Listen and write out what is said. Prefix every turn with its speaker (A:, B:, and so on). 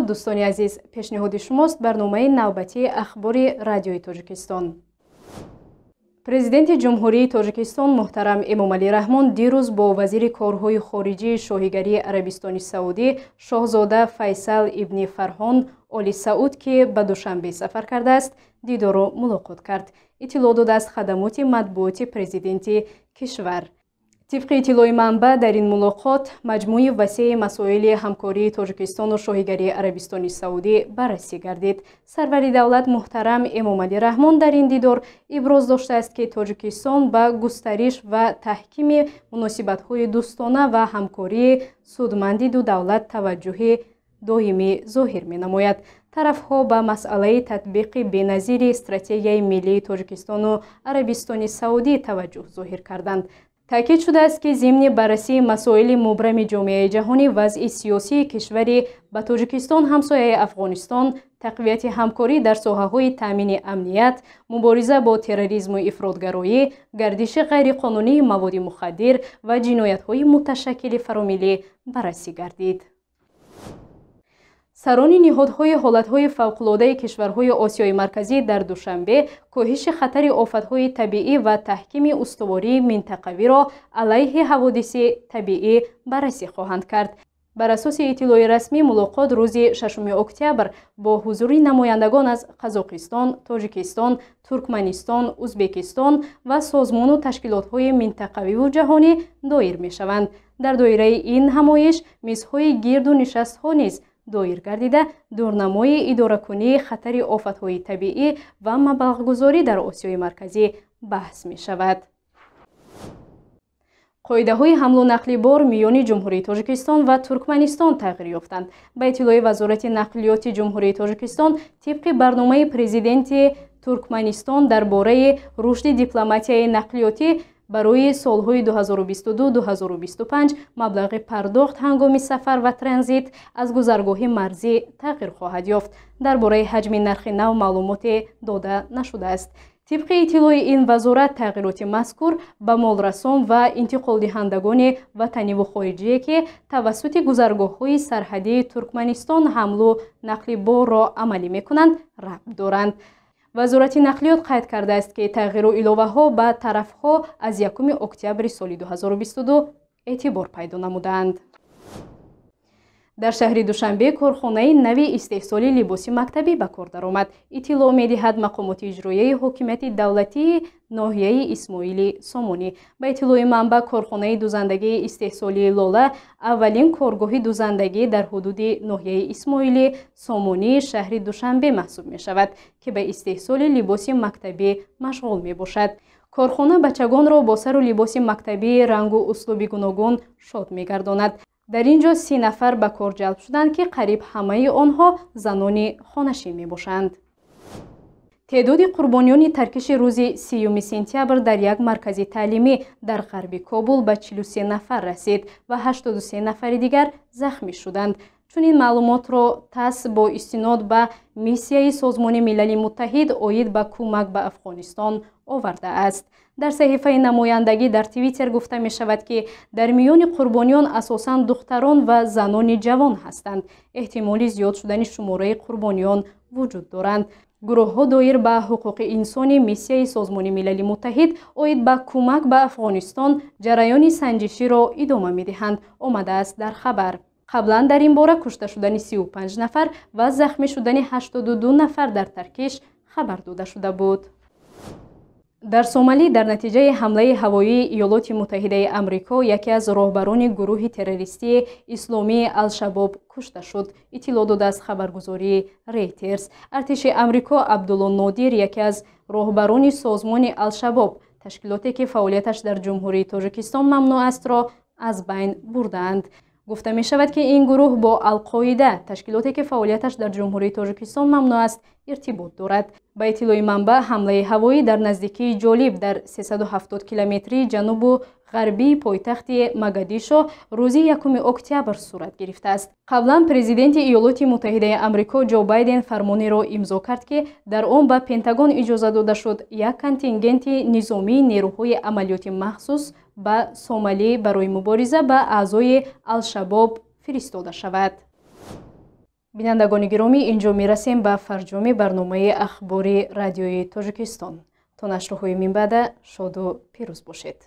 A: Дуруд, дӯстони азиз! Пешниҳоди шумост барномаи навбатии Ахбори Радиои Тоҷикистон. Президенти Ҷумҳурии Тоҷикистон муҳтарам Эмомалӣ Раҳмон дирӯз бо вазири корҳои хориҷии Шоҳигарии Арабистони Саудӣ шоҳзода Файсал ибни Фарҳон Оли Сауд, ки ба Душанбе сафар кардааст, дидору мулоқот кард, иттилоъ додааст хадамоти матбуоти президенти кишвар. Тибқи иттилои манбаъ, дар ин мулоқот маҷмӯи васеи масоили ҳамкории Тоҷикистону Шоҳигарии Арабистони Саудӣ баррасӣ гардид. Сарвари давлат муҳтарам Эмомалӣ Раҳмон дар ин дидор иброз доштааст, ки Тоҷикистон ба густариш ва таҳкими муносибатҳои дӯстона ва ҳамкории судманди ду давлат таваҷҷӯҳи доимӣ зоҳир менамояд. Тарафҳо ба масъалаи татбиқи беназири стратегияи миллии Тоҷикистону Арабистони Саудӣ таваҷҷӯҳ зоҳир карданд. Таъкид шудааст, ки зимни баррасии масоили мубрами ҷомеаи ҷаҳонӣ, вазъи сиёсии кишвари ба Тоҷикистон ҳамсояи Афғонистон, тақвияти ҳамкорӣ дар соҳаҳои таъмини амният, мубориза бо терроризму ифротгароӣ, гардиши ғайриқонунии маводи мухаддир ва ҷиноятҳои муташаккили фаромиллӣ баррасӣ гардид. Сарони ниҳодҳои ҳолатҳои фавқулодаи кишварҳои Осиёи Марказӣ дар Душанбе коҳиши хатари офатҳои табиӣ ва таҳкими устувории минтақавиро алайҳи ҳаводиси табиӣ баррасӣ хоҳанд кард. Бар асоси иттилои расмӣ, мулоқот рӯзи 6 октябр бо ҳузури намояндагон аз Қазоқистон, Тоҷикистон, Туркманистон, Узбекистон ва созмону ташкилотҳои минтақавиву ҷаҳонӣ доир мешаванд. Дар доираи ин ҳамоиш мизҳои гирду нишастҳо низ доир гардида, дурнамои идоракунии хатари офатҳои табиӣ ва маблағгузорӣ дар Осиёи Марказӣ баҳс мешавад. Қоидаҳои ҳамлу нақли бор миёни Ҷумҳурии Тоҷикистон ва Туркманистон тағйир ёфтанд. Ба иттилои Вазорати нақлиёти Ҷумҳурии Тоҷикистон, тибқи барномаи президенти Туркманистон дар бораи рушди дипломатияи нақлиётӣ барои солҳои 2022-2025, маблағи пардохт ҳангоми сафар ва транзит аз гузаргоҳи марзӣ тағйир хоҳад ёфт. Дар бораи ҳаҷми нархи нав маълумоте дода нашудааст. Тибқи иттилои ин вазорат, тағйироти мазкур ба молрасон ва интиқолдиҳандагони ватаниву хориҷие, ки тавассути гузаргоҳҳои сарҳадии Туркманистон ҳамлу нақли борро амалӣ мекунанд, рабт доранд. Вазорати нақлиёт қайд кардааст, ки тағйиру иловаҳо ба тарафҳо аз 1 октябри соли 2022 эътибор пайдо намуданд. Дар шаҳри Душанбе корхонаи нави истеҳсоли либоси мактабӣ ба кор даромад, иттилоъ медиҳад мақомоти иҷроияи ҳокимияти давлатии ноҳияи Исмоили Сомонӣ. Ба иттилои манбаъ, корхонаи дузандагии истеҳсолии Лола аввалин коргоҳи дузандагӣ дар ҳудуди ноҳияи Исмоили Сомонии шаҳри Душанбе маҳсуб мешавад, ки ба истеҳсоли либоси мактабӣ машғул мебошад. Корхона бачагонро бо сару либоси мактабии рангу услуби гуногун шод мегардонад. Дар ин ҷо 30 нафар ба кор ҷалб шуданд, ки қариб ҳамаи онҳо занони хонашин мебошанд. Теъдоди қурбониёни таркиши рӯзи 30 сентябр дар як маркази таълимӣ дар ғарби Кобул ба 43 нафар расид ва 83 нафари дигар захмӣ шуданд. Чунин маълумотро ТАСС бо истинод ба миссияи Созмони Милали Муттаҳид оид ба кӯмак ба Афғонистон овардааст. Дар саҳифаи намояндагӣ дар Твиттер гуфта мешавад, ки дар миёни қурбониён асосан духтарон ва занони ҷавон ҳастанд. Эҳтимоли зиёд шудани шумораи қурбониён вуҷуд доранд. Гурӯҳҳо доир ба ҳуқуқи инсони миссияи Созмони Милали Муттаҳид оид ба кӯмак ба Афғонистон ҷараёни санҷиширо идома медиҳанд, омадааст дар хабар. Қаблан дар ин бора кушта шудани 35 нафар ва захмӣ шудани 82 нафар дар таркиш хабар дода шуда буд. Дар Сомалӣ дар натиҷаи ҳамлаи ҳавоии Иёлоти Муттаҳидаи Амрико яке аз роҳбарони гурӯҳи террористии исломии Алшабоб кушта шуд, иттилоъ додааст хабаргузории Рейтерс. Артиши Амрико Абдулло Нодир, яке аз роҳбарони созмони Алшабоб, ташкилоте ки фаъолияташ дар Ҷумҳурии Тоҷикистон мамнӯъ астро, аз байн бурдаанд. Гуфта мешавад, ки ин гурӯҳ бо Алқоида, ташкилоте ки фаъолияташ дар Ҷумҳурии Тоҷикистон мамнӯъ аст, иртибот дорад. Ба иттилои манбаъ, ҳамлаи ҳавоӣ дар наздикии Ҷолиб дар 370 километрии ҷанубу ғарбии пойтахти Магадишо рӯзи 1 октябр сурат гирифтааст. Қаблан президенти Иёлоти Муттаҳидаи Амрико Ҷо Байден фармонеро имзо кард, ки дар он ба Пентагон иҷоза дода шуд як контингенти низомии нерӯҳои амалиёти махсус ба Сомалӣ барои мубориза ба аъзои Алшабоб фиристода шавад. Бинандагони гиромӣ, инҷо мерасем ба фарҷоми барномаи Ахбори Радиои Тоҷикистон. То нашрҳои минбаъда шоду пирӯз бошед.